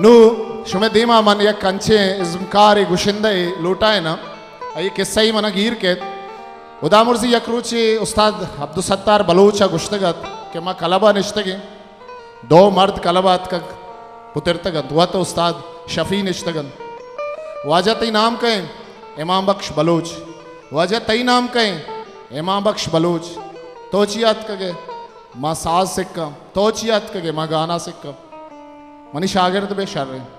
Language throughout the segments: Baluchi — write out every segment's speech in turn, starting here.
نوں شمئے دیما من یک انچیں ازمکارے گشندہ ئے لوٹائیناں، آئی قصہ ای منا گیر کیت۔ ہدا مرزی یک روچے استاد عبدالستار بلوچ ء گشتگ ات کہ ما کلب ء نشتگیں، دو مرد کلب ء اتکگ پترتگ انت، وت استاد شفیع نشتگ انت۔ واجہ تئی نام کئے؟ امام بخش بلوچ۔ واجہ تئی نام کئے؟ امام بخش بلوچ۔ تو چیا اتکگ ئے؟ ما ساز سکاں۔ تو چیا اتکگ ئے؟ ما گانا سکاں۔ منی شاگرد بے شر انت۔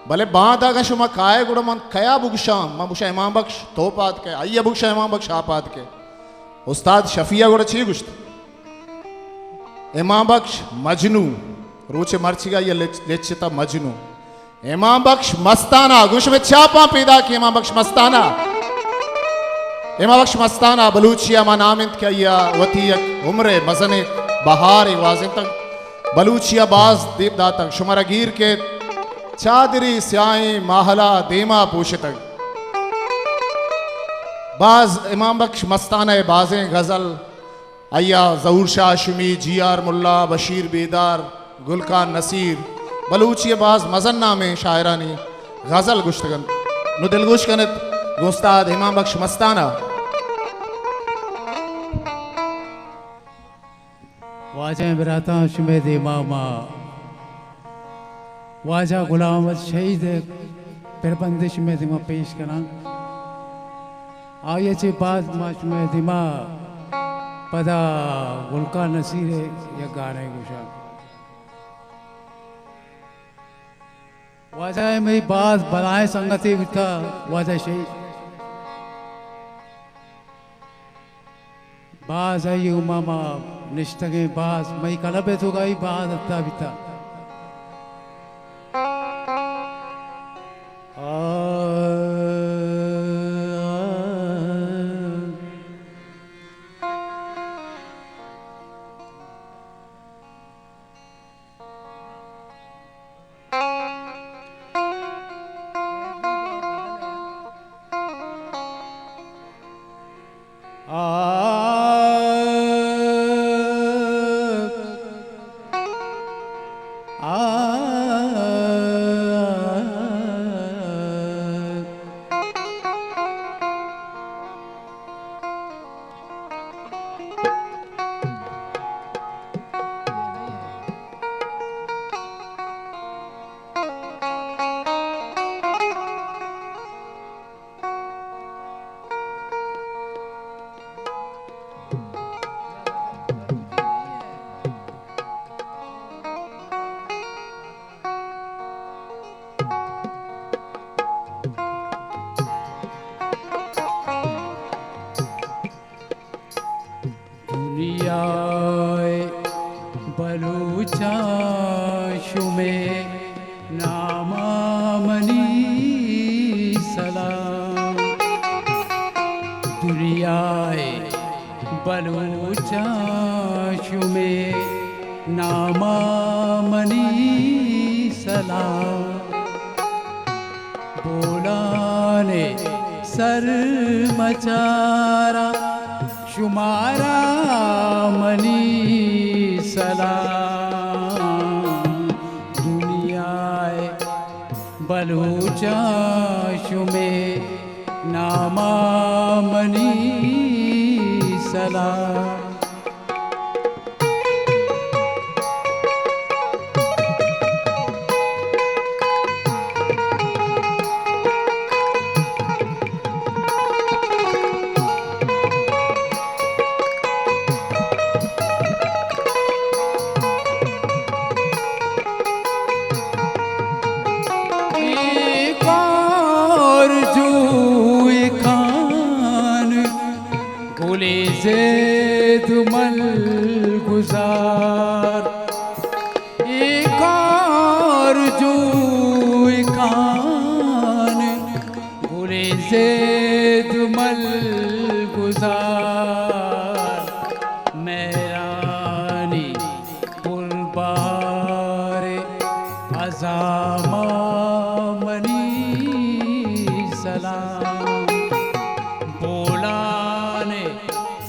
بلے باندا اگاں شما کائے گڑا من کیا بگشاں؟ من بگشاں امام بخش، تو پاد کئے، آئی ء بگشاں امام بخش، آ پاد کئے۔ استاد شفیع ء گڑا چی گوشت؟ امام بخش مجنو، روچ مرچیگا یہ لچ-، لچتا مجنو۔ امام بخش مستانہ، گوش میں چاپاں پیدا کی امام بخش مستانہ۔ امام بخش مستانہ بلوچی ء ما نام انت کہ آئی ء وتی یک عمر ء مزن ء بہار ء گوازینتگ۔ بلوچی ء باز دیم داتگ۔ شمارا گیر کیت، چادری سیاہیں ماہلا دیما پوشتگ۔ باز امام بخش مستانہ ء بازیں غزل، آئی ء ظہور شاہ ہاشمی، جی آر ملا، بشیر بیدار، گل خان نصیر، بلوچی ء باز مزن نامیں شاعرانی غزل گوشتگ انت۔ نوں دلگوش کن ات گوں استاد امام بخش مستانہ۔ واجہ براتاں، شمئے دیما ما واجہ غلام احمد شہید ء پربندے شمئے دیما پیش کناں۔ آئی ء چہ بعد ما شمئے دیما پدا گل خان نصیر ء یک گانے گوشاں۔ واجہ ء مئی باز بلائیں سنگتے بوتا، واجہ شہید۔ باز آئی ء گوما ما نشتگیں، باز مئی کلب ء توکا ای باز اتکا بیتا۔ آ، آ، آ۔ دنیائے بلوچاں شمے ناما منی سلام۔ دنیائے بلوچاں شمے ناما منی سلام۔ بولان سرمچاراں شمارا منی سلام۔ دنیائے بلوچاں شمے ناما منی سلام۔ ایک آرزو کان گلے زید مل گزار، ایک آرزو کان گلے زید مل گزار، مہرانی پربار عزاما منی سلام۔ بولان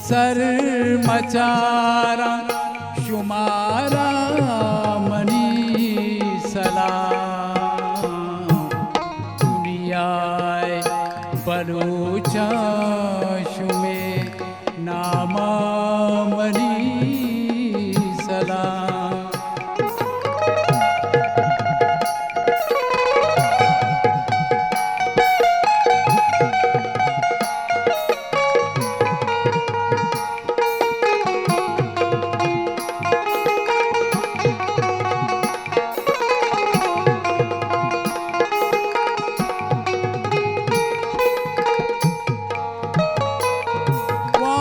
سرمچاراں شمارا منی سلام۔ دنیائے بلوچاں شمے ناما منی سلام۔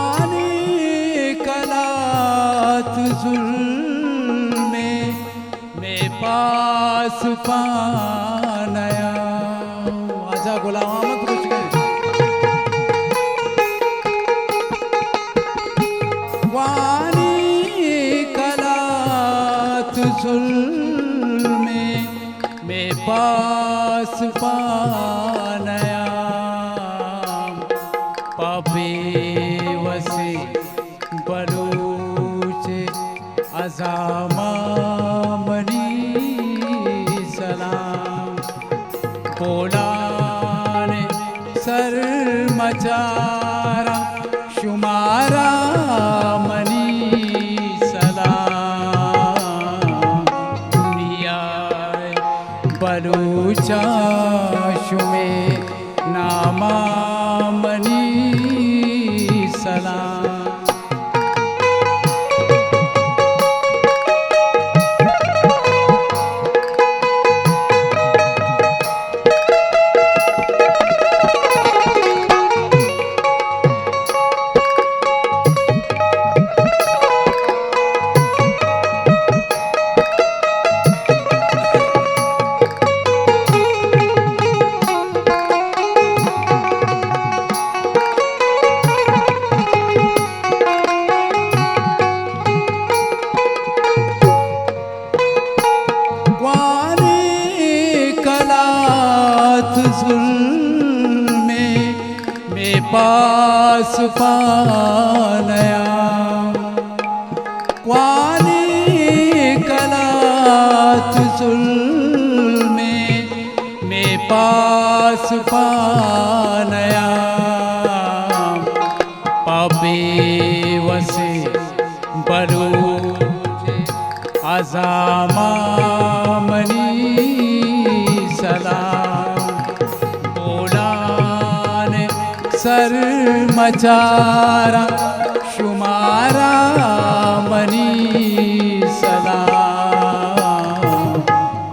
وانی کلات ظلمے مے پاسپانیا۔ واجہ غلام احمد گوشگ ءَ۔ وانی کلات ظلمے مے پاسپانیا۔ پہ بے وسیں بلوچ عزاما منی سلام۔ بولان سرمچاراں شمارا منی سلام۔ دنیائے بلوچاں شمے ناما منی سلام۔ وانی کلات ظلمے مے پاسپانیا۔ وانی کلات ظلمے مے پاسپانیا۔ پہ بے وسیں بلوچ عزاما منی سلام۔ بولان سرمچاراں شمارا منی سلام۔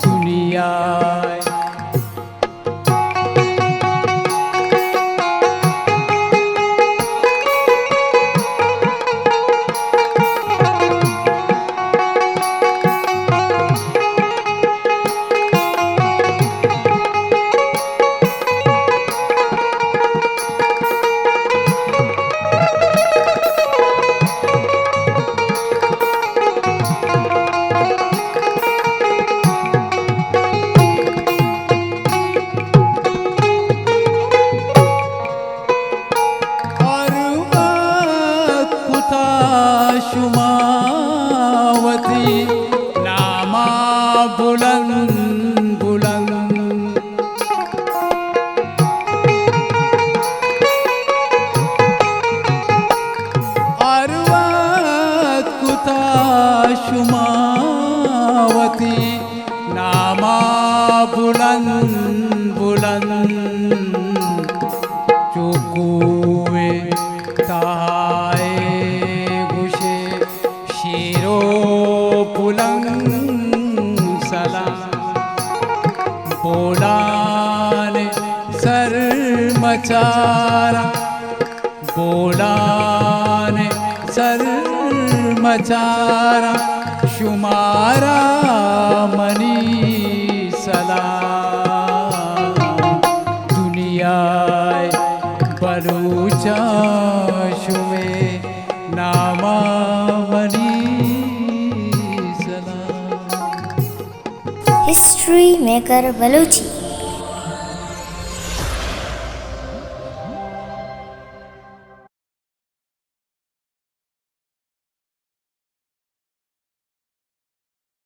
دنیائے ہر وقت کتا شما وتی ناما بلند بلند۔ ہر وقت کتا شما وتی ناما بلند بلند۔ چو کوہ تہا اے گوشے شیر و پلنگ سلام۔ بولان سرمچاراں، بولان سرمچاراں شمارا منی سلام۔ دنیائے بلوچاں شمے ناما منی سلام۔ History maker Balochi.